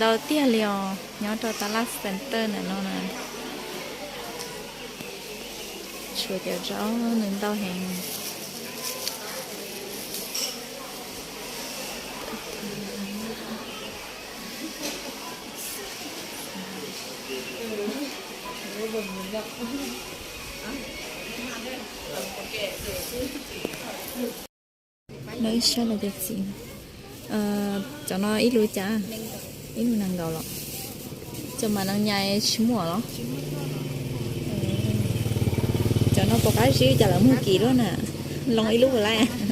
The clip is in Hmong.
Tau tiag li os, nyob rau Talaj Center ntawm no na. Tshuav cov zaub nws ntau heev. Noj ib sab los cov txiv. Cov no ib lub cas? Ib lub nees nkaum los? Cov mas no nyais tsis muaj los? Cov no puas qab zib, cas lawv muag kim luaj na. Loo ib lub puas laij?